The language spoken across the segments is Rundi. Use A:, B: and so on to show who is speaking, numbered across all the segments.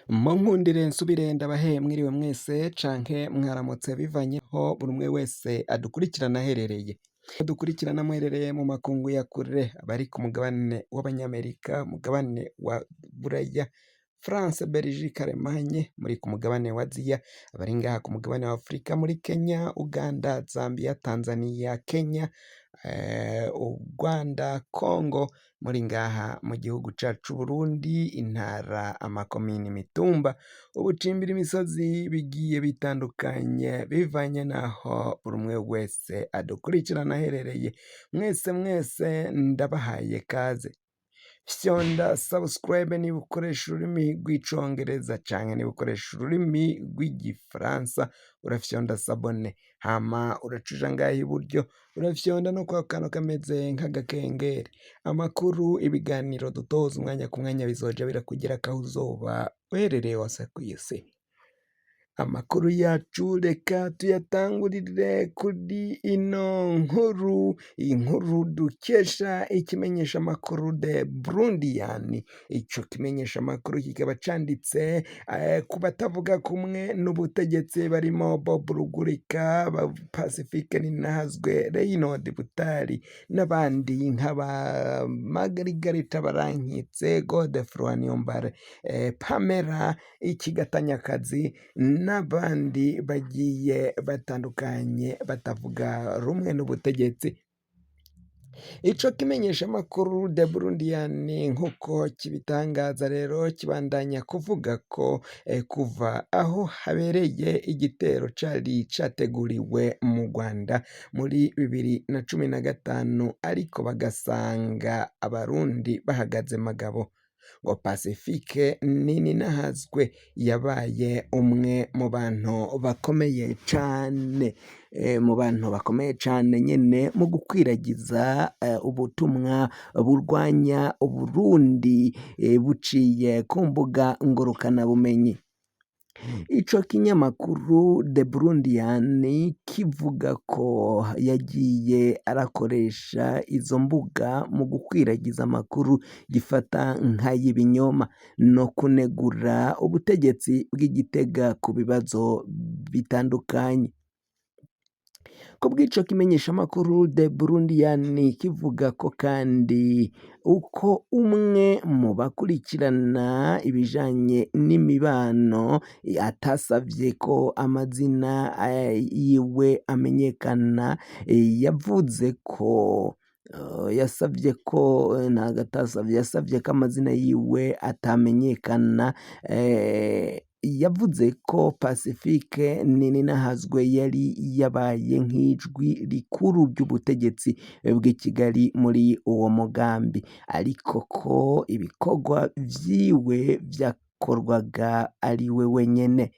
A: Munkundire nsubire ndabahe mwiriwe mwese canke mwaramutse bivanye aho buri umwe wese adukurikirana aherereye. Dukurikirana muherereye mu makungu ya kure, abari ku mugabane w'Abanyamerika, mugabane wa Buraya, France, Belgique, Allemagne, muri ku mugabane wa Aziya, abari ngaha ku mugabane wa Afrika, muri Kenya, Uganda, Zambia, Tanzania, Kenya, u Rwanda, Congo, muri ngaha mu gihugu cacu c'Uburundi, intara, amakomini, imitumba, ubucimbira, imisozi bigiye bitandukanye bivanye n'aho buri umwe wese adukurikirana aherereye. Mwese mwese ndabahaye kaze. Fyonda subscribe niba ukoresha ururimi rw'Icongereza canke niba ukoresha ururimi rw'Igifaransa, urafyonda s'abonner, hama uraca uja ngaha iburyo, urafyonda no kwa kantu kameze nk'agakengeri. Amakuru, ibiganiro dutoza umwanya ku mwanya bizoja birakugerako aho uzoba uherereye hose kw'isi. Amakuru yacu reka tuyatangurire kuri ino nkuru, inkuru dukesha ikimenyeshamakuru The Burundian. Ico kimenyeshamakuru kikaba canditse ku batavuga kumwe n'ubutegetsi barimo Bob Rugurika, Pacifique Nininahazwe, Reynold Butari n'abandi nk'aba Margarita Barankitse, Godefroid Niyombare, Pamela Ikigatanyakazi n'abandi bagiye batandukanye batavuga rumwe n'ubutegetsi. Ico kimenyeshamakuru The Burundian nk'uko kibitangaza rero, kibandanya kuvuga ko kuva aho habereye igitero cari categuriwe mu Rwanda muri 2015, ariko bagasanga Abarundi bahagaze magabo, ngo Pacifique Nininahazwe yabaye umwe mu bantu bakomeye cane, mu bantu bakomeye cane nyene mu gukwiragiza ubutumwa burwanya Uburundi buciye ku mbuga ngurukanabumenyi. Ico kinyamakuru The Burundian kivuga ko yagiye arakoresha izo mbuga mu gukwiragiza amakuru gifata nk'ay'ibinyoma no kunegura ubutegetsi bw'i Gitega ku bibazo bitandukanye. Kubw'ico kimenyeshamakuru The Burundian, kivuga ko kandi uko umwe mu bakurikirana ibijanye n'imibano atasavye ko amazina yiwe amenyekana yavuze ko yasavye ko, ntago atasavye, yasavye ko amazina yiwe atamenyekana, yavuze ko Pacifique Nininahazwe yari yabaye nk'ijwi rikuru ry'ubutegetsi bw'i Kigali muri uwo mugambi, ariko ko ibikorwa vyiwe vyakorwaga ari we wenyene.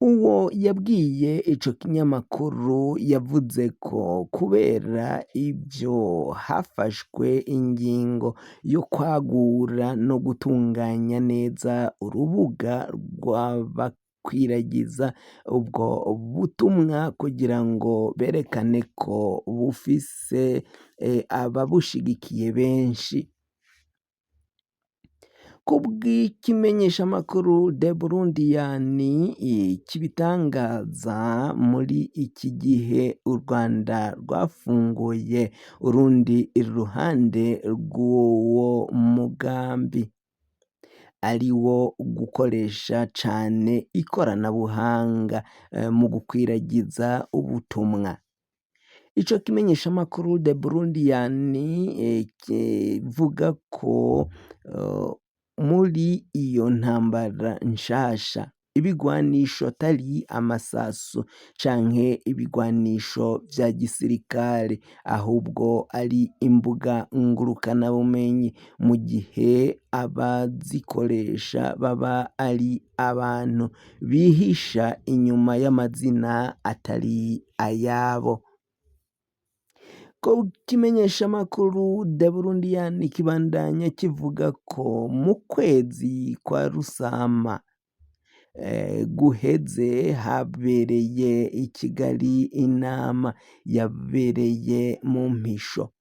A: Uwo yabwiye ico kinyamakuru yavuze ko kubera ivyo hafashwe ingingo yo kwagura no gutunganya neza urubuga rw'abakwiragiza ubwo butumwa kugira ngo berekane ko bufise ababushigikiye benshi. Kubw'ikimenyeshamakuru The Burundian kibitangaza, muri iki gihe u Rwanda rwafunguye urundi ruhande rw'uwo mugambi, ari wo gukoresha cane ikoranabuhanga mu gukwiragiza ubutumwa. Ico kimenyeshamakuru The Burundian kivuga ko muri iyo ntambara nshasha ibigwanisho atari amasasu canke ibigwanisho vya gisirikare, ahubwo ari imbuga ngurukanabumenyi, mu gihe abazikoresha baba ari abantu bihisha inyuma y'amazina atari ayabo. Ko kimenyeshamakuru The Burundian kibandanya kivuga ko mu kwezi kwa Rusama guheze habereye i Kigali inama yabereye mu mpisho.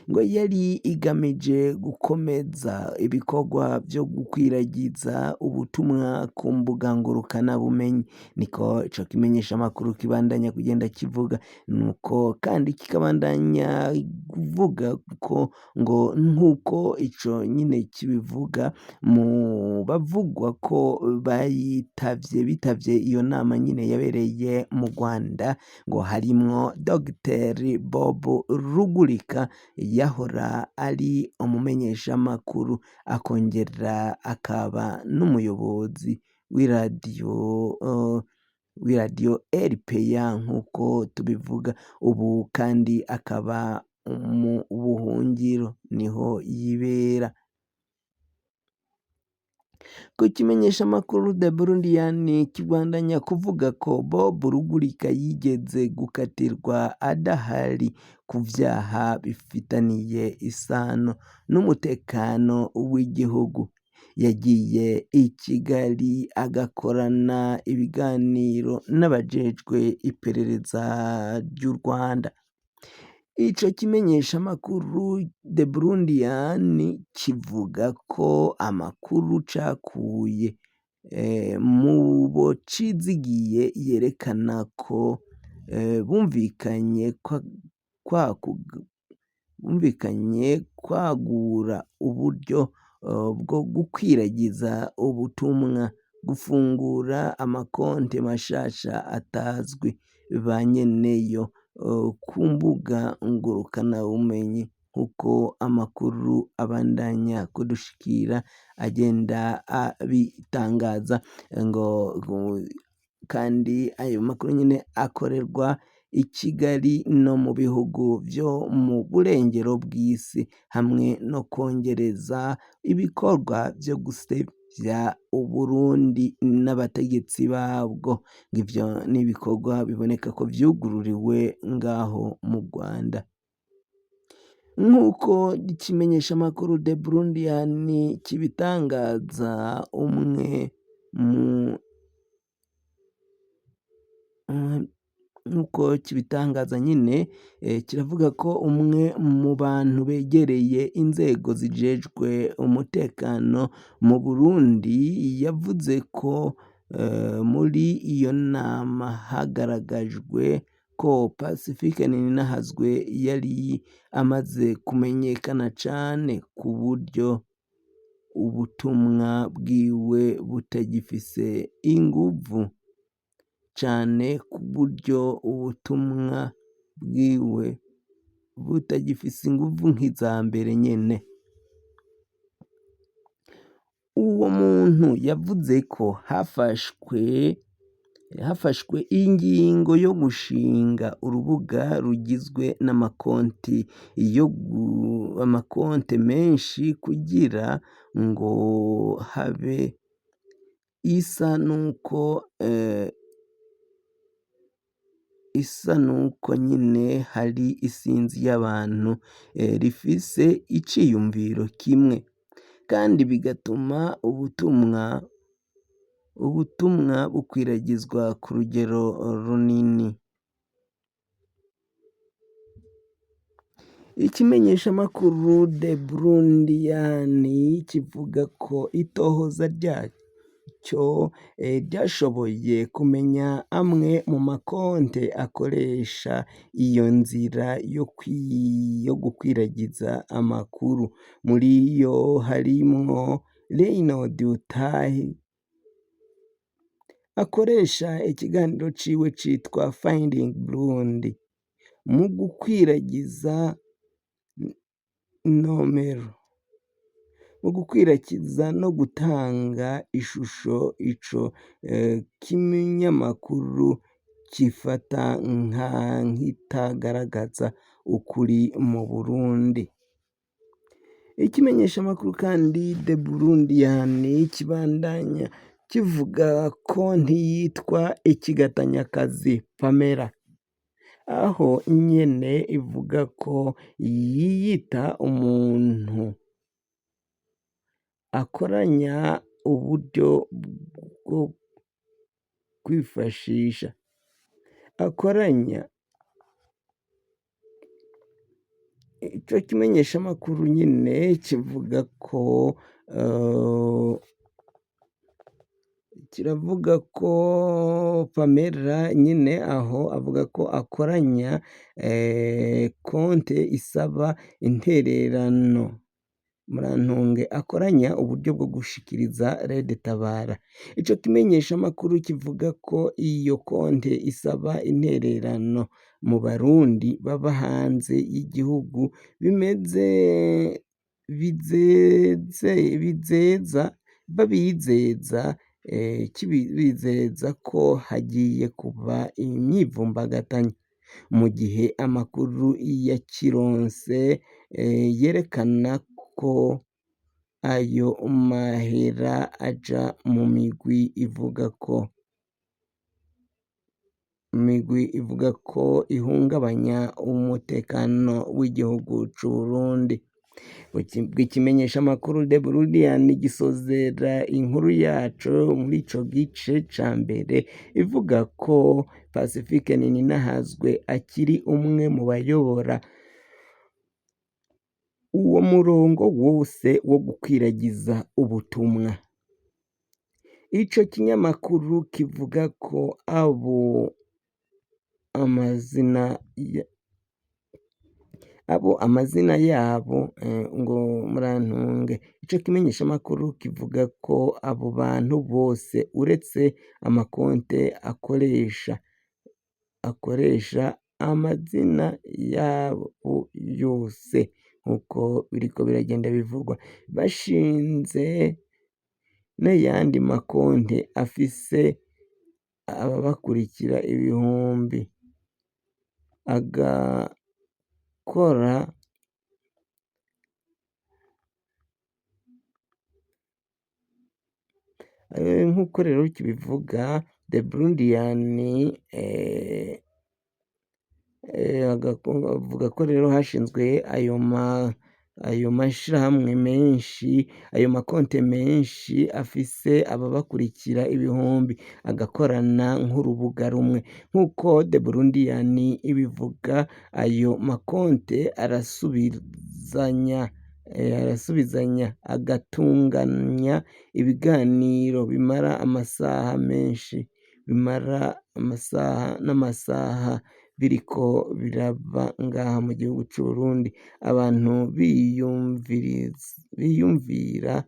A: Ngo yari igamije gukomeza ibikorwa vyo gukwiragiza ubutumwa ku mbuga ngurukanabumenyi, niko ico kimenyeshamakuru kibandanya kugenda kivuga. Nuko kandi kikabandanya kuvuga ko ngo nk'uko ico nyine kibivuga, mu bavugwa ko bayitavye bitavye iyo nama nyine yabereye mu Rwanda, ngo harimwo Dr Bob Rugurika yahora ari umumenyeshamakuru akongera akaba n'umuyobozi w'iradiyo RPA nk'uko tubivuga ubu, kandi akaba mu buhungiro niho yibera. Ku kimenyeshamakuru The Burundian kibandanya kuvuga ko Bob Rugurika yigeze gukatirwa adahari ku vyaha bifitaniye isano n'umutekano w'igihugu. Yagiye i Kigali agakorana ibiganiro n'abajejwe iperereza ry'u Rwanda. Ico kimenyeshamakuru The Burundian kivuga ko amakuru cakuye mu bo cizigiye yerekana ko bumvikanye kwagura uburyo bwo gukwiragiza ubutumwa, gufungura amakonte mashasha atazwi ba nyeneyo ku mbuga ngurukanabumenyi, nk'uko amakuru abandanya kudushikira agenda abitangaza. Ngo kandi ayo makuru nyine akorerwa i Kigali no mu bihugu vyo mu burengero bw'isi, hamwe no kongereza ibikorwa vyo gusebya Uburundi n'abategetsi babwo. Ivyo ni ibikorwa biboneka ko vyugururiwe ngaho mu Rwanda. Nk'uko ikimenyeshamakuru The Burundian kibitangaza, umwe mu nk'uko kibitangaza nyine, kiravuga ko umwe mu bantu begereye inzego zijejwe umutekano mu Burundi yavuze ko muri iyo nama hagaragajwe ko Pacifique Nininahazwe yari amaze kumenyekana cane ku buryo ubutumwa bwiwe butagifise inguvu cane, ku buryo ubutumwa bwiwe butagifise inguvu nk'iza mbere nyene. Uwo muntu yavuze ko hafashwe ingingo yo gushinga urubuga rugizwe n'amakonti yo amakonte menshi kugira ngo habe isa nuko nyine hari isinzi y'abantu rifise iciyumviro kimwe, kandi bigatuma ubutumwa bukwiragizwa ku rugero runini. Ikimenyeshamakuru The Burundian kivuga ko itohoza ryacyo ryashoboye kumenya amwe mu makonte akoresha iyo nzira yo gukwiragiza amakuru. Muri yo harimwo Reynold Utahi akoresha ikiganiro ciwe citwa Finding Burundi mu gukwiragiza nomero, mu gukwiragiza no gutanga ishusho ico kinyamakuru gifata nk'itagaragaza ukuri mu Burundi. Ikimenyeshamakuru kandi The Burundian kibandanya kivuga konti yitwa Ikigatanyakazi Pamela, aho nyene ivuga ko yiyita umuntu akoranya uburyo bwo kwifashisha, akoranya Ico kimenyeshamakuru nyene kivuga ko kiravuga ko Pamela nyene aho avuga ko akoranya konte isaba intererano, murantunge, akoranya uburyo bwo gushikiriza Red Tabara. Ico kimenyeshamakuru kivuga ko iyo konte isaba intererano mu Barundi baba hanze y'igihugu, bimeze bizeze bizeza babizeza kibizeza ko hagiye kuba imyivumbagatanyo, mu gihe amakuru ya Kironse yerekana ko ayo mahera aja mu migwi ivuga ko ihungabanya umutekano w'igihugu c'Uburundi. Ikimenyeshamakuru The Burundian gisozera inkuru yaco muri ico gice ca mbere ivuga ko Pacifique Nininahazwe akiri umwe mu bayobora uwo murongo wose wo gukwiragiza ubutumwa. Ico kinyamakuru kivuga ko abo amazina abo amazina yabo ngo murantunge, ico kimenyeshamakuru kivuga ko abo bantu bose uretse amakonte akoresha amazina yabo yose, nkuko biriko biragenda bivugwa, bashinze n'ayandi makonte afise ababakurikira ibihumbi, agakora nkuko rero kibivuga The Burundian, avuga ko rero hashinzwe ayo mashirahamwe menshi, ayo makonte menshi afise ababakurikira ibihumbi, agakorana nk'urubuga rumwe. Nkuko The Burundian ibivuga, ayo makonte arasubizanya agatunganya ibiganiro bimara amasaha menshi, bimara amasaha n'amasaha biriko biraba ngaha mu gihugu c'Uburundi, abantu biyumvira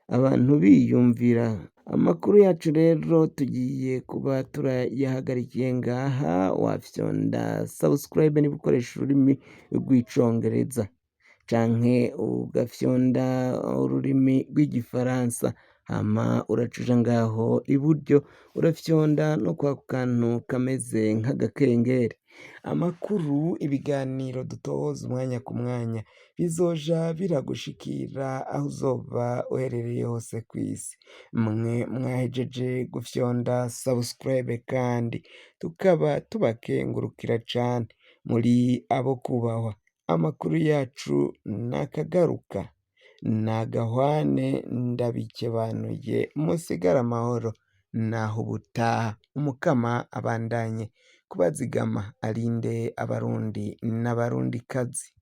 A: abantu biyumvira. Amakuru yacu rero tugiye kuba turayahagarikiye ngaha. Wafyonda subscribe niba ukoresha ururimi rw'icongereza, canke ugafyonda ururimi rw'igifaransa, hama uracuja ngaho iburyo urafyonda no kwa kantu kameze nk'agakengeri. Amakuru, ibiganiro dutoza umwanya ku mwanya bizoja biragushikira aho uzoba uherereye hose kw'isi. Mwe mwahejeje gufyonda subscribe kandi tukaba tubakengurukira cane, muri abo kubahwa. Amakuru yacu nakagaruka, nagahwane, ndabikebanuye, musigare amahoro naho ubutaha. Umukama abandanye kubazigama, arinde Abarundi n'Abarundikazi.